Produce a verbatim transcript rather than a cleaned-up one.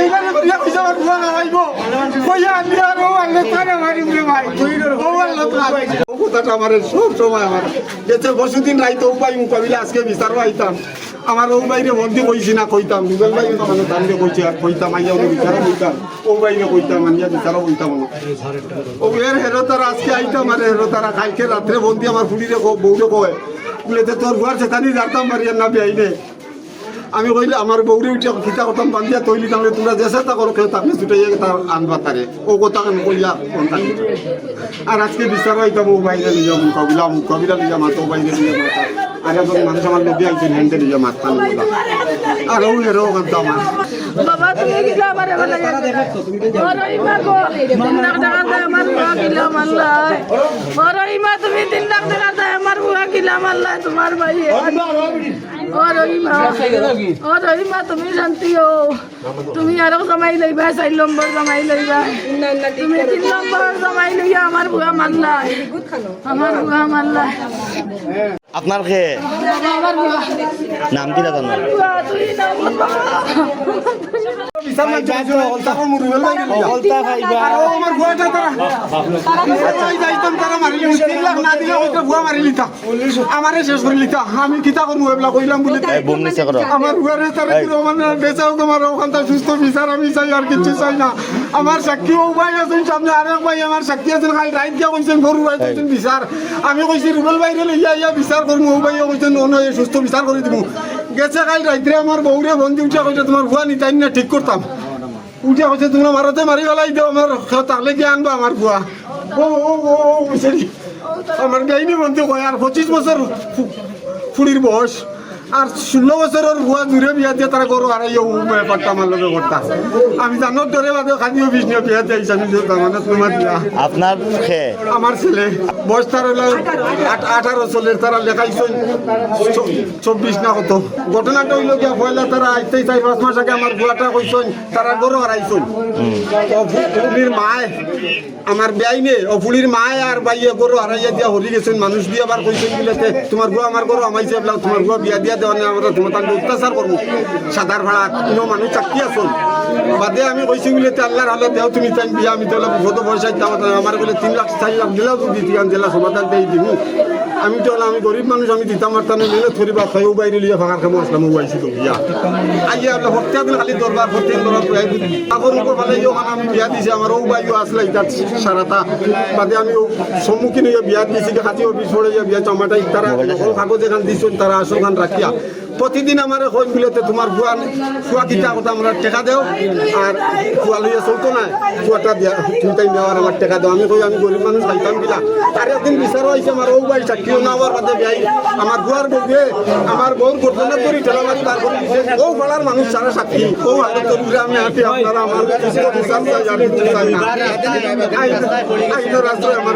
এইবারে করিয়া কইছে আমার বুয়া খাওয়াইবো। কইয়া আনলি আর ও আনলো তার আমার ইমরে ভাই। ও আনলো তার। ও কথাটা আমার সব সময় আমার। গেছে পরশুদিন রাইত ও ভাই মুকাবিলা আজকে বিচারো আইতাম। আমার ও ভাইরে বন্দি কইছি না কইতাম। রুবেল ভাই তো মানে তানরে কইছি আর কইতাম আইয়া ওরে বিচারো কইতাম। ও ভাইরে কইতাম আনিয়া বিচারো কইতাম না। ও এর হেরো তারা আজকে আইতাম আর হেরো তারা কালকে রাত্রে বন্দি আমার ফুড়িরে কো-, বউরে কয়। বলে, "তে তোর বুয়ার চেতানি জারতাম মারিয়ার না বেআইনে।" আমি কইলে, "আমার বউরে উঠিয়া কিতা করতাম, বান্ধিয়া তৈলিতাম রে, তোমরা যে চেষ্টা করো, কেউ তাকে ছুটাইয়া তার আনবা তারে।" ও কথা আমি কইয়া, কোন থাকি? আর আজকে বিচার হইতাম, ও বাইরে নিয়ে যাবো, কবিলা, কবিলা নিয়ে যাবো, তো বাইরে নিয়ে যাবো। আর এখন মানুষ আমার লোভে আইছেন, হ্যান্ডে নিয়ে মাথা নিয়ে যাবো। আর ও হেরো ওখান তো আমার। বাবা, তুমি কিলা আমারে বানাইয়া দিলা? ও রহিমা গো, তিন লাখ টাকা দেয় আমার বুয়া কিলা মারলায়। ও রহিমা, তুমি তিন লাখ টাকা দেয় আমার বুয়া কিলা মারলায় তোমার ভাইয়ে। ও রহিমা, ও রহিমা, তুমি শান্তি হও। তুমি আরো জামাই লইবা, চার নম্বর জামাই লইবা। তুমি তিন নম্বর জামাই লইয়া আমার বুয়া মারলায়। আমার বুয়া মারলায়। আপনার খে? আমার বুয়া। নাম কিতা তান? বুয়া, তুই নাম বল। বিচার মানতে বিচার মানতে হকলতা মুরুবেল ভাই গেল। হকলতা ভাই বা। আর ও আমার বুয়াটা তারা। বিচার মানতে যাইতাম তারা মারিলি। তিন লাখ না দিলে হয়তো বুয়া মারিলিতা। আমারে শেষ করিলিতা। আমি কিতা করমু এবলা কইলাম বলে। এই, বুম নিচে করো। আমার বুয়ারে তারা এই। কি রহমান বেচাও তোমার ওখানটা সুস্থ বিচার আমি চাই, আর কিচ্ছু চাই না। আমার সাক্ষী ও ভাই আছেন সামনে, আরেক ভাই আমার সাক্ষী আছেন, খালি রাইত গিয়া কইছেন গরু ভাই এই। কইছেন বিচার। আমি কইছি রুবেল ভাইরে লইয়া আইয়া বিচার করমু, ও ভাইও কইছেন অন্য সুস্থ বিচার করি দিমু। গেছে কাল রাইতরে আমার বউরে ফোন দি উঠিয়া কইছে, "তোমার বুয়া নিতাইন না ঠিক করতাম।" উঠিয়া কইছে, "তোমরা মারতে মারি বেলাই দেও, আমার কেউ থাকলে গিয়া আনবা আমার বুয়া।" ও, ও, ও, ও, কইছে রে। আমার বেআইনি বন্ধু কয়, আর পঁচিশ বছর ফু-, ফুড়ির বয়স, আর ষোলো বছরর বুয়া দূরে বিয়া দিয়া তারা গরু হারাইয়া ও ব্যাপারটা আমার লগে করতা। আমি জানোর ডরে বাদে খালি অফিস নিয়ে বিয়া দিয়েছি, আমি যে জামানত তোমার দিয়া। আপনার খে? আমার ছেলে, বয়স তার হইলো আট-, আঠারো চলের, তারা লেখাইছইন চ-, চব্বিশ না কত। ঘটনাটা হইলো গিয়া পয়লা তারা আইতেই চার পাঁচ মাস আগে আমার বুয়াটা কইছইন, তারা গরু হারাইছইন। ও ফু-, ফুড়ির মায়, আমার বেআইনে, ও ফুড়ির মায় আর বাইয়ে গরু হারাইয়া দিয়া হরি গেছইন, মানুষ দিয়া আবার কইছইন বুলে তে, "তোমার বুয়া আমার গরু হামাইছে, এবলা তোমার বুয়া বিয়া দিয়া দেওয়া নেই, আমরা তোমার তাহলে অত্যাচার করবো।" সাদার ভাড়া, কোনো মানুষ চাকরি আছইন। বাদে আমি কইছি বুলে তে, "আল্লাহর হালে দেও তুমি তাই বিয়া, আমি তাহলে বিপদ পয়সা দিতাম পারতাম না।" আমার বলে, "তিন লাখ, চার লাখ দিলেও তো দিতে, আমি জেলা সমাধান দিয়ে দিমু।" আমি তো আমি গরিব মানুষ, আমি দিতাম পারতাম না, মেহনত করি বা খাই, ও বাইরে লিয়ে ফাঁকার কামো আসলাম, ও আইছি তো বিয়া। আইয়া আমরা প্রত্যেক দিন খালি দরবার, প্রত্যেক দিন দরবার, এখন উপর ফালে ইয়ে ওখানে আমি বিয়া দিছি, আমার ও ভাইও আসলে এটা সারাটা। বাদে আমি ও সম্মুখীন হইয়া বিয়া দিছি, যে খাতি অফিস পড়ে ইয়া বিয়া চামাটা, তারা নকল কাগজ এখান দিছইন, তারা আসল খান রাখিয়া। প্রতিদিন আমারে কইন বুলে তে তোমার বুয়া, বুয়া কিতা কথা আমরা টেকা দেও, আর বুয়া লইয়া চলতো না, বুয়াটা দিয়া তুমি তাই নেওয়ার আমার টেকা দেও। আমি কই আমি গরিব মানুষ খাইতাম কিনা। আর একদিন বিচারও আইছে আমার ও ভাই সাক্ষীও না হওয়ার বাদে বিয়াই আমার বুয়ার বউয়ে আমার বউর গর্দনে ধরি ঠেলা মারি বার করে দিছে। ও পাড়ার মানুষ সারা সাক্ষী, ও হাতে তো ঘুরে আমি হাঁটি, আপনারা আমার বিচার চাই আর কিছু চাই না। আইন, আইনের আশ্রয় আমার